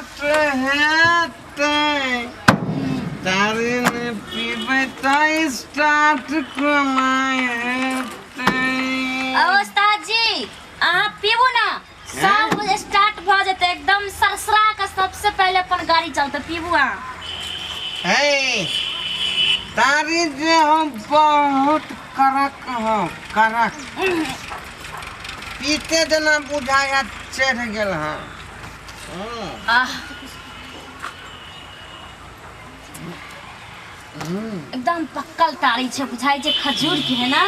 Start हेतै। तारी ने पीबै तऽ स्टार्ट कोना हेतै? उस्ताद जी अहाँ पीबू ना, सब कुछ स्टार्ट भऽ जेतै, एकदम सरसरा के सबसे पहले अपन गाड़ी चलतै। पीबू अहाँ। हे तारी जे हम बहुत कड़क हूँ, कड़क पीते जेना बुझाया चढ़ि गेल हँ। आह एकदम पक्कल तारी छै, बुझाइ छै खजूर के है ना।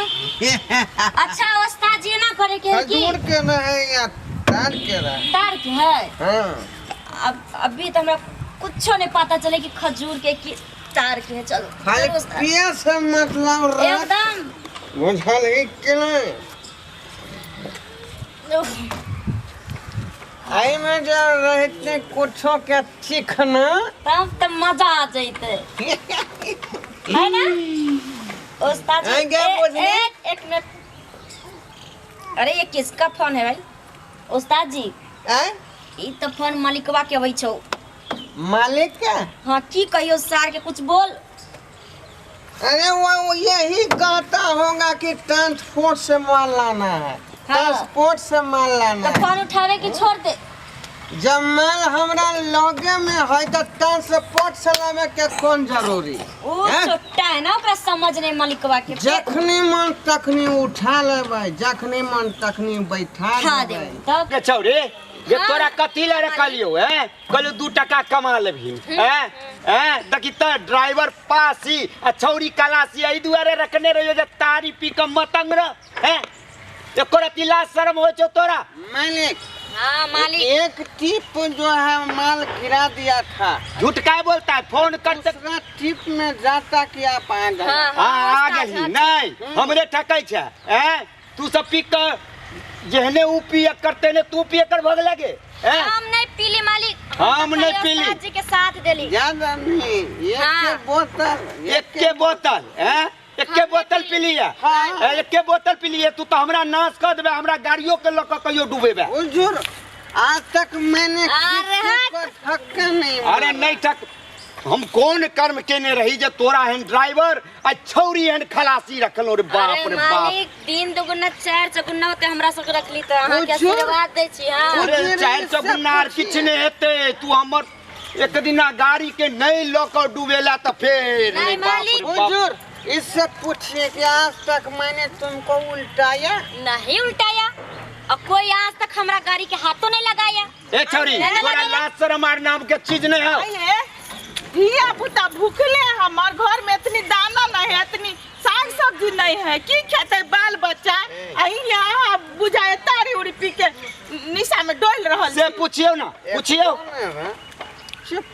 अच्छा उस्ताद जी एना करे के है कि खजूर के न है या तार के रहे? तार के है। हाँ। अब अभी तो हमरा कुछो नहीं पता चले कि खजूर के कि तार के है। चलो खाली चलो उस्ताद। पिए से मतलब रख, एकदम बुझल है कि नहीं? उफ, एहिमे जे रहते कुछो के चिखना तब तो मजा आ जैते है ना उस्ताद जी। आगे बुझली? एक एक मिनट, अरे ये किसका फोन है भाई? उस्ताद जी आँय? ई तो फोन मालिकवा के अबै छौ। मालिक के? हाँ की कहियो सार के, कुछ बोल। अरे वो यही कहता होगा कि ट्रांसपोर्ट से माल लाना है। हाँ। ट्रांसपोर्ट से माल लाना तो है। फोन उठावे के छोड़ दे। जब माल हमरा लगे में है तो ट्रांसपोर्ट से लावे के कौन जरूरी? ऊ हैं? छोटा है ना, ओकरा समझ नहीं मालिकवा के। जखनी मन तखनी उठा लेबै, जखनी मन तखनी बैठा खा दे देबै। तब के छौ रे जे हाँ। तोरा कथी लए रखलियौ हैं? कहलू 2 टका कमा लेबही हैं? हैं देखी तऽ ड्राइवर पासी आ छौरी कलासी, एहि दुआरे रखने रहियो जे तारी पी कऽ मतंग रह हैं? एको रत्ती लाज शरम होइ छौ तोरा? मालिक हाँ मालिक एक टिप जो है माल गिरा दिया था। झूठ काय बोलता है? फोन कर दूसरा टिप में जाता कि आप आ गए। हाँ हाँ आ उस्ताद, गेलही। हाँ, नहीं हमरे ठकै छै हैं? तू सब पी कऽ जेहने ऊ पिए करते ने तू पिए कर भग लगे हैं? हम नहीं पीली मालिक, हम नहीं खाली पीली। उस्ताद जी के साथ देली। ज्यादा नहीं, एक हाँ। बोतल। एके बोतल हैं? एके बोतल पी लिया। हाँ। एके बोतल पी लिया, तू तो हमरा नाश कर देबे, हमरा गाड़ियों के लऽ कऽ कहियो डूबेबे। हुजूर आज तक मैंने अरे किसी को धक्का नहीं अरे मारा। नहीं ठक, हम कौन कर्म केने रही जे तोरा एहन ड्राइवर आ छौरी एहन खलासी रखलो रे बाप अरे रे बाप। मालिक 3 दुगुना 4 चौगुना होते हमरा सबके रखली तऽ अहाँ के हुजूर। आशीर्वाद दै छी। हाँ अरे हुजूर, 4 इससे चौगुना आर पूछिए। किछु नहि हेतै, तू हमर एक दिना गाड़ी के नहीं लऽ कऽ डूबेला तऽ फेर नहीं रे बाप मालिक। रे बाप। हुजूर इससे पूछिए कि आज तक मैंने तुमको उल्टाया? नहीं उल्टाया, और कोई आज तक हमरा गाड़ी के हाथों नहीं लगाया। ए छौरी नहीं तोरा लगाया। लाज शरम आर नाम के चीज नहीं है। आइए धिया पुता भूखले, हमार घर में इतनी दाना नहीं है, इतनी साग सब्जी नहीं है, की खेते बाल बच्चा? अही बुझाए तारी उड़ी पी के निशा में डोल रहल से पूछियौ ना, पूछियौ।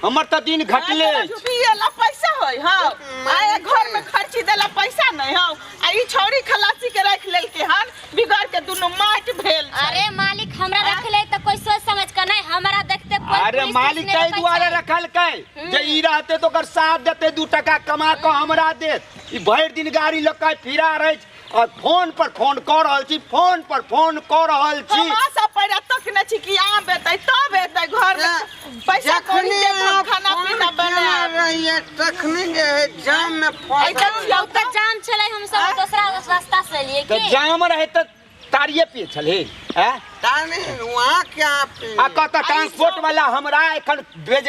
हमर तऽ दिन घटले अछि। पिए ला पैसा होय। हाँ आए घर में खर्ची देला पैसा नहीं हो, आ ई छौरी खलासी के रख लेलके हन, बिगड़ के दुनू माटि भेल छै। अरे मालिक हमरा रखले तऽ कोई सोच समझ के नहीं, हमरा देखते कोई अरे पुलिस मालिक नहीं ताहि रोकै दुआरे छै। रखलकै जे ई रहते तऽ ओकर साथ देते, 2 टका कमा कऽ हमरा देत। ई भरि दिन गाड़ी लऽ कऽ फिरा रहै छै और फोन पर फोन कऽ रहल छी, फोन पर फोन कऽ रहल छी। हम आशा पैरा तक न छी कि आम एतै तब एतै घर में पैसा कौड़ी जखनी देब हम आप खाना फोन पीना केने बनायब। रहिए तखनी जे है जाम में ऐ फंसल। देखियौ तऽ जाम छलै, हम सब दोसरा रास्ता से एलियै तऽ की। जाम रहै तऽ तारिये पिए छलही हैं? तानी वहाँ क्या पी? आ कहता ट्रांसपोर्ट वाला हमरा एखन भेज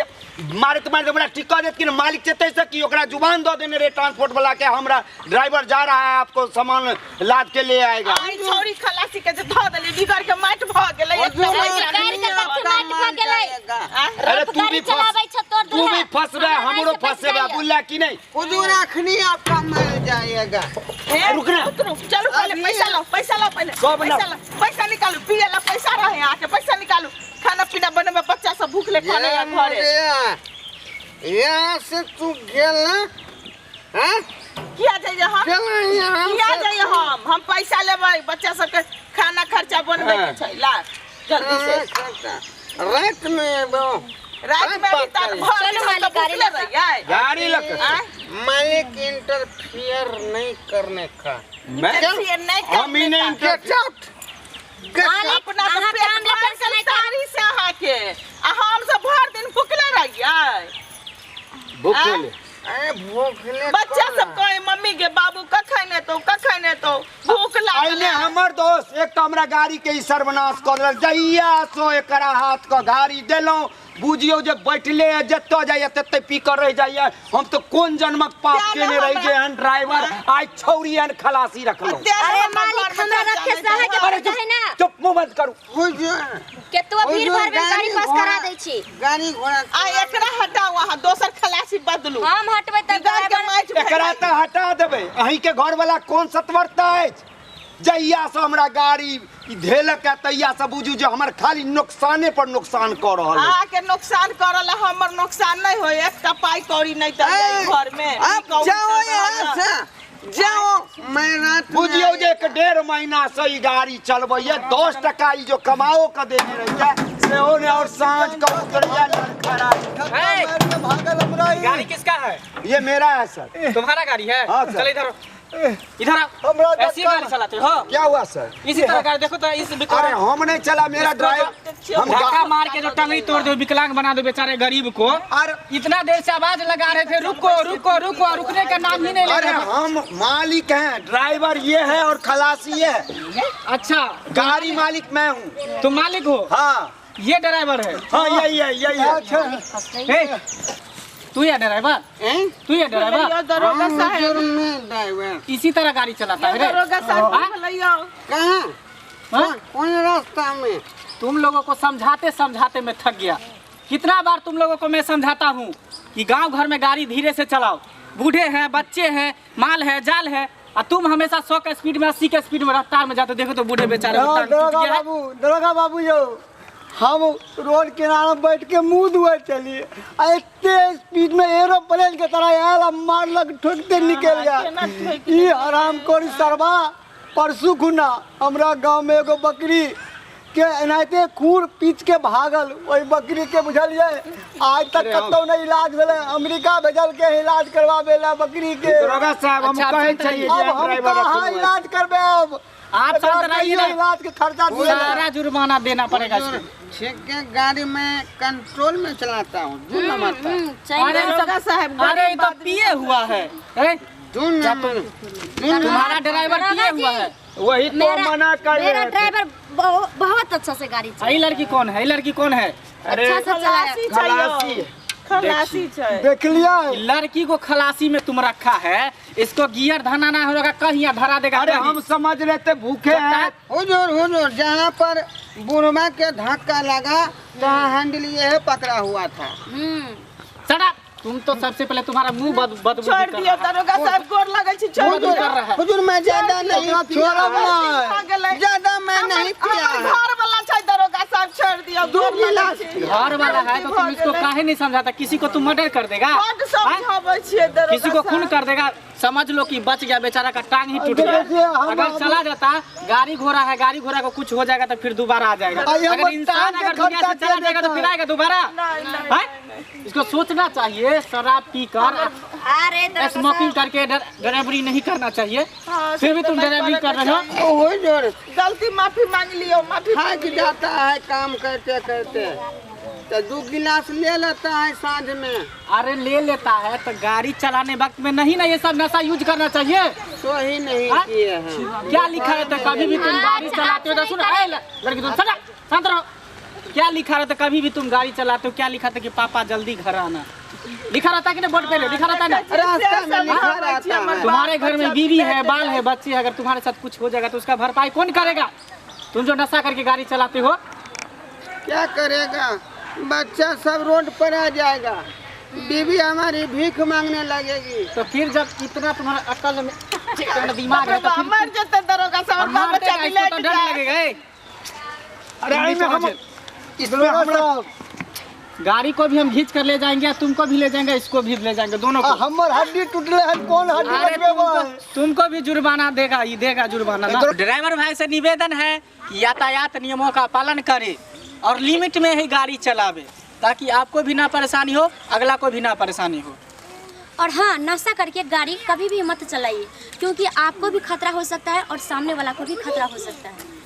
मारैत मारैत हमरा ठीक कऽ देत कि ने? मालिक चेतै से कि ओकरा जुबान दऽ देने रहे ट्रांसपोर्ट वाला के, हमरा ड्राइवर जा रहा है आपको सामान लाद के ले आएगा। आई छौरी खलासी के जे धऽ देली बिगड़ के माटि भऽ गेलै। हुजूर, एकटा पैसा गाड़ी के नहि तखन माटि भऽ गेलै। जाएगा। आँय? अरे तू भी गाड़ी फंस, चलाबै छ तोर तू भी दुल्हा। फंसबे, हमरा हमरो से बच फंसेबे, जाइए। बुझला कि नहीं? हुजूर अखनी आपका मिल जाएगा। हे, रुक ना। उतरू, चलू पहले अभी- पैसा लाओ, पैसा लाओ पहले। सब पैसा लाओ। लाओ, पैसा निकालू, पिए ला पैसा रहे आके पैसा निकालू, खाना पीना बनेबे, बच्चा सब भूखले खाने ये ला घरे। मुझे यहाँ से तू गेला हाँ? किया जाइए हम? गेला यहाँ किया से जाइए हम? हम पैसा लेबै, बच्चा सबके खाना खर्चा बनबै के छै, ला जल्दी से। रात में एबो। रात में भी तर भर चलू दिन मालिक, हम तऽ गाड़ी भूखले लऽ कऽ। रहियै। गाड़ी लऽ कऽ। आँय? मालिक इंटरफियर नहीं करने का। मैं इंटरफियर नहीं हम ही करने नहीं का। Get out. मालिक अपना तऽ अहाँ पेट काम भरि लेकिन गेल समय तारी से अहाँके। के आ हम सब भर दिन भुखले रहियै। भूखले अरे भूखले बच्चा सब कहे मम्मी के बाबू कखन एतौ कखन एतौ, भूख लागल। अइने हमर दोस्त एक तो हमरा गाड़ी के ई सर्वनाश कर देलक। जहिया सो एकरा हाथ के गाड़ी देलहुँ बुझियौ जे बैठले जतऽ जाइए तते पी कर रहि जाइए। हम तो कोन जन्मक पाप केने रही जे एहन ड्राइवर आइ छौरी एहन खलासी रखलहुँ। अरे मालिक हमरा रखे सहे के पड़ै है ना। चुप मुंह बंद करू। केतबो भीड़ भाड़ में गाड़ी पास करा दै छी। गाड़ी घोड़ा आ एकरा हटाउ अहाँ दोसर खलासी बदलू। हम हटबै त ड्राइवर एकरा त हटा देबै। अहीं के घर वाला कोन सतवर्ता अछि? जहिया से हमरा गाड़ी धेलक है तहिया से बुझू जे हमर खाली नुकसाने पर नुकसान कर रहल है। अहाँ के नुकसान करल हमर नुकसान नहीं होय, एकटा पाई कौड़ी नहीं त घर में। आप जाओ यहाँ से जाओ, मैं रात बुझियौ जे 1.5 महीना से ई गाड़ी चलबैया 10 टका ई जो कमाओ के देने रहिया सेहो ने और साँझ के उतरिया लड़खड़ा। भागल हमरा गाड़ी किसका है? ये मेरा है सर। तुम्हारा गाड़ी है? हाँ सर। चल इधर इधर आओ। ऐसी गाड़ी चलाते हो? क्या हुआ सर? इसी तरह गाड़ी देखो तो इस अरे हम नहीं चला, मेरा ड्राइवर। हम धक्का मार के जो टंगड़ी तोड़ दो, विकलांग बना दो बेचारे गरीब को। और इतना देर से आवाज लगा रहे थे रुको रुको रुको, रुकने का नाम ही नहीं ले अरे रहे। हम मालिक हैं, ड्राइवर ये है और खलासी है। अच्छा गाड़ी मालिक मैं हूँ। तुम मालिक हो? हाँ। ये ड्राइवर है? हाँ यही है यही है। तू ये ड्राइवर? तू ये ड्राइवर? दरोगा साहब इसी तरह गाड़ी चलाता है। दरोगा साहब कहाँ कौन रास्ता में? तुम लोगों को समझाते समझाते मैं थक गया। कितना बार तुम लोगों को मैं समझाता हूँ कि गांव घर में गाड़ी धीरे से चलाओ, बूढ़े हैं बच्चे हैं माल है जाल है, और तुम हमेशा 100 के स्पीड में 80 के स्पीड में रफ्तार में जाते। देखो तो बूढ़े बेचारे। दरोगा बाबू, दरोगा बाबू जो हम रोड किनारे बैठ के मुँह धुआ चलिए इतने स्पीड में एरोप्लेन के तरह आयल मारलक ठोकते निकल गया। ई हरामखोरी सरवा परसू खुना हमरा गांव में एगो बकरी के एनाहिते खूर पीच के भागल। ओहि बकरी के बुझलिए आज तक कतौ नहीं इलाज भेलै, अमेरिका भेजल के इलाज करवाबे ला बकरी के। दरोगा साहब हम कहै छियै अब हम कहाँ इलाज करबे? अब आप शांत रहिए ना, इलाज के खर्चा सारा जुर्माना देना पड़ेगा। ठीक है गाड़ी में कंट्रोल में चलाता हूँ। अरे साहब अरे तो पिए हुआ है। तुम्हारा ड्राइवर पिए हुआ है। वही तो मना कर। मेरा ड्राइवर बहुत अच्छा से गाड़ी चलाता है। लड़की कौन है? लड़की कौन है? अच्छा से चलाया। खलासी देख लिया लड़की को खलासी में तुम रखा है, इसको गियर धराना होगा कहीं धरा देगा। अरे हम समझ रहे थे भूखे हैं। हुजूर हुजूर जहाँ पर बुढ़वा के धक्का लगा तहाँ हैंडल ये पकड़ा हुआ था। सड़ा तुम तो सबसे पहले तुम्हारा मुंह बदबू छोड़ दिया। दरोगा साहब गोर लगल छी। छोड़ हुजूर हुजूर मैं ज्यादा नहीं पिया, ज्यादा मैं नहीं पिया। घर वाला छै दरोगा साहब छोड़ दिया। दो गिलास घर वाला है तो तुम इसको काहे नहीं समझाता? किसी को तुम मर्डर कर देगा, समझाबै छियै दरोगा, किसी को खून कर देगा। समझ लो कि बच गया बेचारा का टांग ही टूट गया। अगर चला जाता गाड़ी घोड़ा है, गाड़ी घोड़ा को कुछ हो जाएगा तो फिर दोबारा आ जाएगा। अगर इंसान अगर दुनिया से चला जाएगा तो फिर आएगा दोबारा। इसको सोचना चाहिए। शराब पी कर स्मोकिंग करके ड्राइवरी नहीं करना चाहिए। फिर भी तुम ड्राइवरी कर रहे हो। गलती माफी मांग लियो। माफी थक जाता है काम करते करते तो 2 गिलास ले लेता है साँझ में। अरे ले लेता है तो गाड़ी चलाने वक्त में नहीं ना ये सब नशा यूज करना चाहिए। तो ही नहीं किए हैं। क्या लिखा रहता है? कभी भी तुम गाड़ी चलाते हो तो सुनो लड़की तुम शांत रहो। क्या लिखा रहता कभी भी तुम गाड़ी चलाते हो? क्या लिखा था कि पापा जल्दी घर आना? लिखा रहता कि नहीं बोर्ड पे लिखा रहता है ना? रास्ता में लिखा रहता है। तुम्हारे घर में बीवी है, बाल है, बच्चे है, अगर तुम्हारे साथ कुछ हो जाएगा तो उसका भरपाई कौन करेगा? तुम जो नशा करके गाड़ी चलाते हो। क्या करेगा? बच्चा सब रोड पर आ जाएगा, बीवी हमारी भीख मांगने लगेगी। तो फिर जब इतना तुम्हारा अकल में दिमाग है तो फिर मर जाते दरोगा साहब, बच्चा भी तो डर लगेगा। अरे हम इसमें हम गाड़ी को भी हम खींच कर ले जाएंगे, तुमको भी ले जाएंगे, इसको भी ले जाएंगे, दोनों को। हमर हड्डी टूटले है, कौन हड्डी बचबेबै? तुमको भी जुर्माना देगा, ये देगा जुर्माना। ड्राइवर भाई से निवेदन है कि यातायात नियमों का पालन करे और लिमिट में ही गाड़ी चलावे, ताकि आपको भी ना परेशानी हो, अगला को भी ना परेशानी हो। और हाँ, नशा करके गाड़ी कभी भी मत चलाइए, क्योंकि आपको भी खतरा हो सकता है और सामने वाला को भी खतरा हो सकता है।